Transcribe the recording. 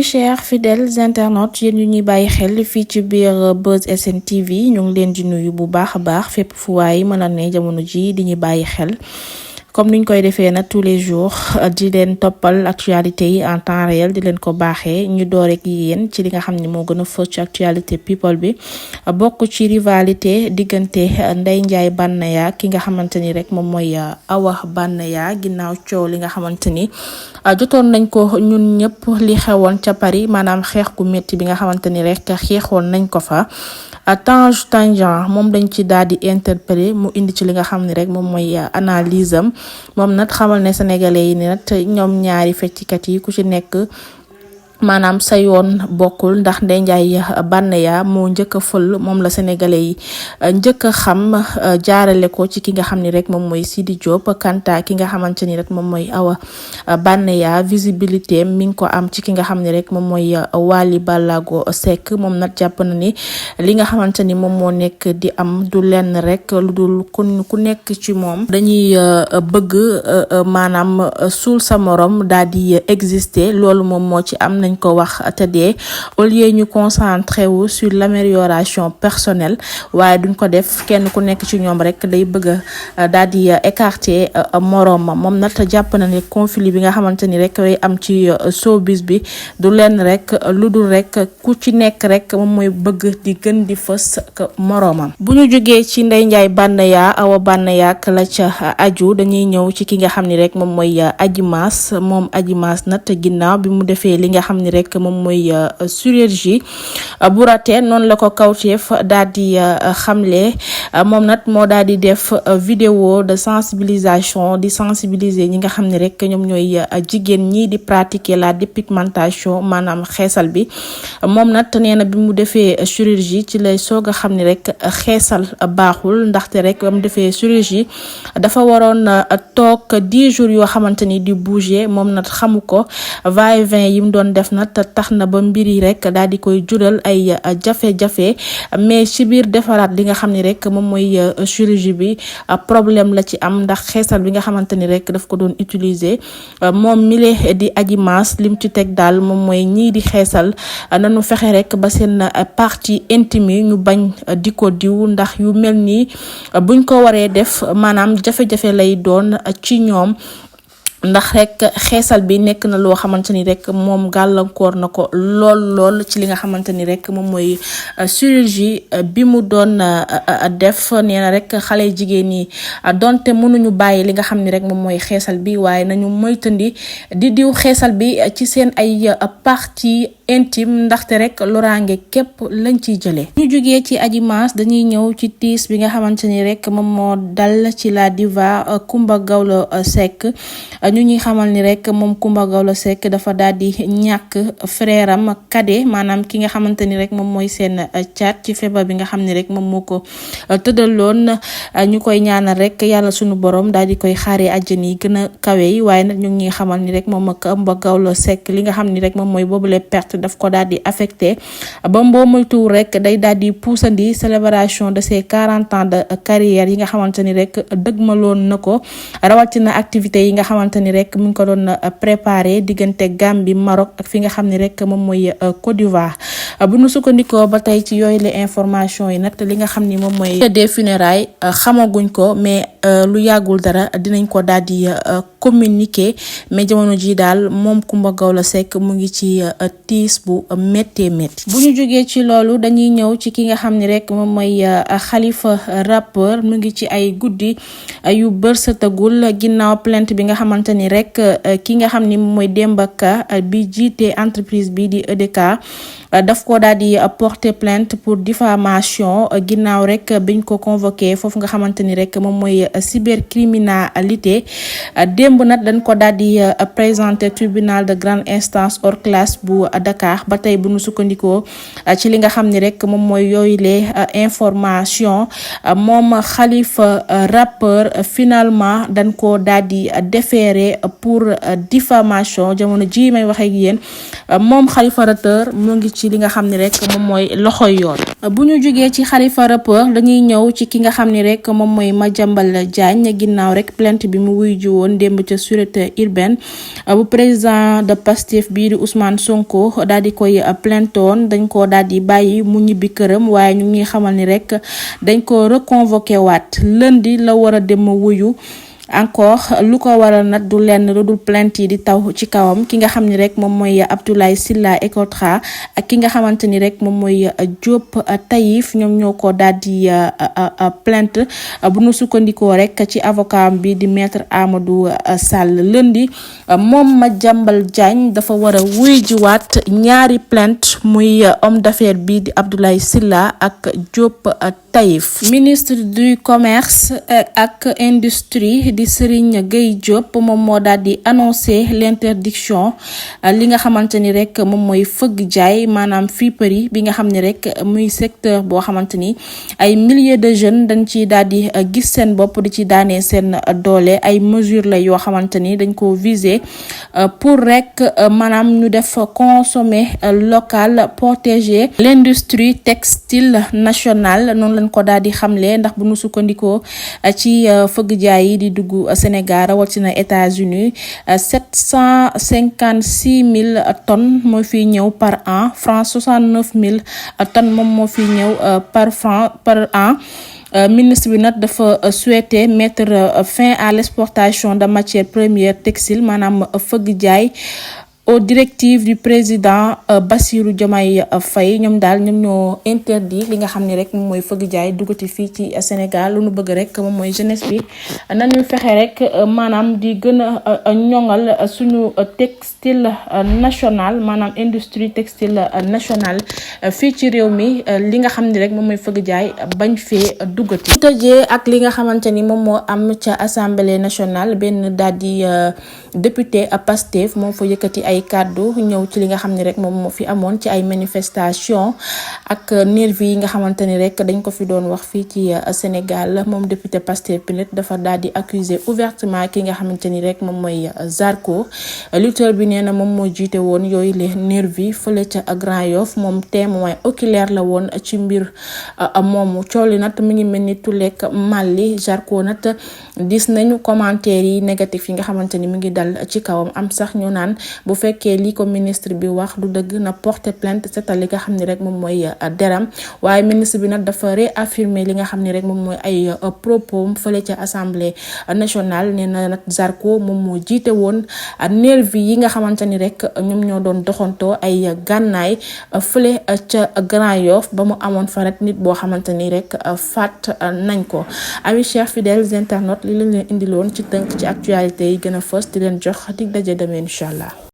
chers fidèles internautes yéen ñu ñuy bàyyi xel fii ci biir Buzz SN TV ñu ngi leen di nuyu bu baax a baax fépp fu waay mën a ne jamono ji di ñu bàyyi xel comme niñ koy defee nag tous les jours di leen toppal actualité yi en temps réel di leen ko baaxee ñu door rek yéen ci li nga xam ne moo gën a fës ci actualité people bi bokk ci rivalité diggante Ndeye Ndiaye Banaya ki nga xamante ni rek moom mooy Awa Banaya ginnaaw coow li nga xamante ni jotoon nañ ko ñun ñëpp li xewoon ca Paris maanaam xeex gu métti bi nga xamante ni rek xeexoon nañ ko fa. Tange Tandian moom dañ ci daal di interpellé mu indi ci li nga xam ne rek moom mooy analyse am moom nag xamal ne sénégalais yi ne nag ñoom ñaari feccikat yi ku ci nekk maanaam sa yoon bokkul ndax Ndeye Ndiaye Banaya moo njëkk a fël moom la sénégalais yi njëkk a xam jaarale ko ci ki nga xam ni rek moom mooy Sidi Diop kanta ki nga xamante ni rek moom mooy Awa Banaya visibilité mi ngi ko am ci ki nga xam ni rek moom mooy Wally Ballago Seck moom nag jàpp na ni li nga xamante ni moom moo nekk di am du lenn rek lu dul ku nekk ci moom dañuy bëgg maanaam suul sa morom daal di exister loolu moom moo ci am nañ ko wax te dee au lieu ñu concentré wu sur l'amélioration personnelle waaye duñ ko def kenn ku nekk ci ñoom rek day bëgg a daal di écarter moroom moom nag jàpp na ne conflit bi nga xamante ni rek day am ci showbiz bi du lenn rek lu dul rek ku ci nekk rek moom mooy bëgg di gën di fës moroomam. bu ñu jógee ci Ndeye Ndiaye Banaya Awa Banaya ak la ca aju dañuy ñëw ci ki nga xam ni rek moom mooy Adji Mass moom Adji Mass nag ginnaaw bi mu defee li nga xam ni rek moom mooy chirurgie bu raté noonu la ko kawteef daal di xamle moom nag moo daal di def vidéo de sensibilisation di sensibiliser ñi nga xam ne rek ñoom ñooy jigéen ñi di pratiquer la dépigmentation maanaam xeesal bi moom nag nee na bi mu defee chirurgie ci lay soog a xam ni rek xeesal baaxul ndaxte rek ba mu defee chirurgie dafa waroon toog 10 jours yoo xamante ni di bouger moom nag xamu ko va-et-vient yi mu doon def nag tax na ba mbir yi rek daal di koy jural ay jafe-jafe mais ci biir defaraat li nga xam ni rek moom mooy chirurgie bi problème la ci am ndax xeesal bi nga xamante ni rek daf ko doon utiliser moom mile di Adji Mass lim ci teg daal moom mooy ñii di xeesal nañu fexe rek ba seen partie intime yi ñu bañ di ko diw ndax yu mel nii buñ ko waree def maanaam jafe-jafe lay doon ci ñoom. ndax rek xeesal bi nekk na loo xamante ni rek moom gàllankoor na ko lool ci li nga xamante ni rek moom mooy chirurgie bi mu doon def nee na rek xale jigéen ñi donte mënuñu bàyyi li nga xam ni rek moom mooy xeesal bi waaye nañu moytandi di diw xeesal bi ci seen ay partie intime ndaxte rek loraange képp lañ ciy jëlee. ñu jógee ci Adji Mass dañuy ñëw ci tiis bi nga xamante ni rek moom moo dal ci la diva Coumba Gawlo Seck ñu ñuy xamal ni rek moom Coumba Gawlo Seck dafa daal di ñàkk frère am cadet maanaam ki nga xamante ni rek moom mooy seen caat ci feebar bi nga xam ni rek moom moo ko tëddaloon ñu koy ñaanal rek yàlla sunu borom daal di koy xaaree àjjana yi gën a kawe yi waaye nag ñu ngi xamal ni rek moom ak Coumba Gawlo Seck li nga xam ni rek moom mooy boobule perte daf ko daal di affecté ba mboo moytuwul rek day daal di puusandi célébration de ses 40 ans de carrière yi nga xamante ni rek dëgmaloon na ko rawatina activités yi nga xamante ni rek mu ngi ko doon préparé diggante Gambie Maroc ak fi nga xam ni rek moom mooy Côte d'Ivoire bu nu sukkandikoo ba tey ci yooyu les informations yi nag li nga xam ni moom mooy des funérailles xamaguñ ko mais lu yàggul dara dinañ ko daal di communiquer mais jamono ji daal moom Coumba Gawlo Seck mu ngi ci tiis bu méttee métti. bu ñu jógee ci loolu dañuy ñëw ci ki nga xam ni rek moom mooy Khalifa rappeur mu ngi ci ay guddi yu bërsëtagul ginnaaw plainte bi nga xamante ni rek ki nga xam ni moom mooy Demba Ka bi jiite entreprise bi di EDK daf ko daal di porter plainte pour diffamation ginnaaw rek biñ ko convoqué foofu nga xamante ni rek moom mooy cybercriminalité démb nag dañ ko daal di présenter tribunal de grande instance hors classe bu Dakar ba tey bu nu sukkandikoo ci li nga xam ni rek moom mooy yooyu les information moom Khalifa rappeur finalement dañ ko daal di déféré pour diffamation jamono ji may wax ak yéen moom Khalifa rappeur mu ngi ci li nga xam ni rek moom mooy loxoy yoon. bu ñu jógee ci Khalifa rappeur dañuy ñëw ci ki nga xam ni rek moom mooy Madiambal Madiambal Diagne ginnaaw rek plainte bi mu wuy ji woon démb ca sûreté urbaine bu président de Pastef bii di Ousmane Sonko daal di koy plaintoon dañ ko daal di bàyyi mu ñibbi këram waaye ñu ngi xamal ni rek dañ ko reconvoqué waat lundi la war a dem wuyu encore lu ko waral nag du lenn lu dul plainte yi di taw ci kawam ki nga xam ni rek moom mooy Abdoulaye Sylla Ecotra ak ki nga xamante ni rek moom mooy Diop Taïf ñoom ñoo ko daal di plainte bu nu sukkandikoo rek ci avocat bi di maître Amadou Sall lundi moom Madiambal Diagne dafa war a wuy jiwaat ñaari plainte muy homme d'affaires bi di Abdoulaye Sylla ak Diop Taïf. Ministre du commerce ak industrie di Serigne Gueye Diop moom moo daal di annoncé l'interdiction li nga xamante ni rek moom mooy fëgg jaay maanaam friperie bi nga xam ne rek muy secteur boo xamante ni ay milliers de jeunes dañ ci daal di gis seen bopp di ci daanee seen doole ay mesures la yoo xamante ni dañ ko viser pour rek maanaam ñu def consommer local protéger l'industrie textile nationale noonu lañ ko daal di xamle ndax bu ñu sukkandikoo ci fëgg jaay yi di dugg Sénégal rawatina États-Unis 756 000 tonnes moo fi ñëw par an France 69 000 tonnes moom moo fi ñëw par an. Ministre bi nag dafa souhaiter mettre fin à l'exportation de matières premières textiles maanaam fëgg jaay aux directives du président Bassirou Diomaye Faye ñoom daal ñoom ñoo interdit li nga xam ne rek moom mooy fëgg jaay duggati fii ci Sénégal lu nu bëgg rek moom mooy jeunesse bi nañu fexe rek maanaam di gën a ñoŋal suñu textile national maanaam industrie textile nationale fii ci réew mi li nga xam ne rek moom mooy fëgg jaay bañ fee duggati. bu tëjee ak li nga xamante ni moom moo am ca assemblée nationale benn daal di député Pastef moom fa yëkkati ay kàddu ñëw ci li nga xam ne rek moom moo fi amoon ci ay manifestation ak nervi yi nga xamante ni rek dañ ko fi doon wax fii ci Sénégal moom député Pastef bi nag dafa daal di accuser ouvertement ki nga xamante ni rek moom mooy Zarko lutteur bi nee na moom moo jiite woon yooyu les nervi fële ca Grand Yoff moom témoin oculaire la woon ci mbir moomu cooli nag mi ngi mel ni tulleek Mali Zarko nag gis nañu commentaire yi négatif yi nga xamante ni mi ngi dal ci kawam am sax ñu naan bu fekkee lii ko ministre bi wax du dëgg na porter plainte seetal li nga xam ne rek moom mooy deram waaye ministre bi nag dafa réaffirmer li nga xam ne rek moom mooy ay propos fële ca assemblée nationale nee na nag Zarko moom moo jiite woon nervi yi nga xamante ni rek ñoom ñoo doon doxantoo ay gànnaay fële ca Grand Yoff ba mu amoon fa rek nit boo xamante ni rek faat nañ ko. Amis chers fidèles internautes li lañ leen indiloon ci tënk ci actualité yi gën a fës di leen jox dig daje demee incha allah.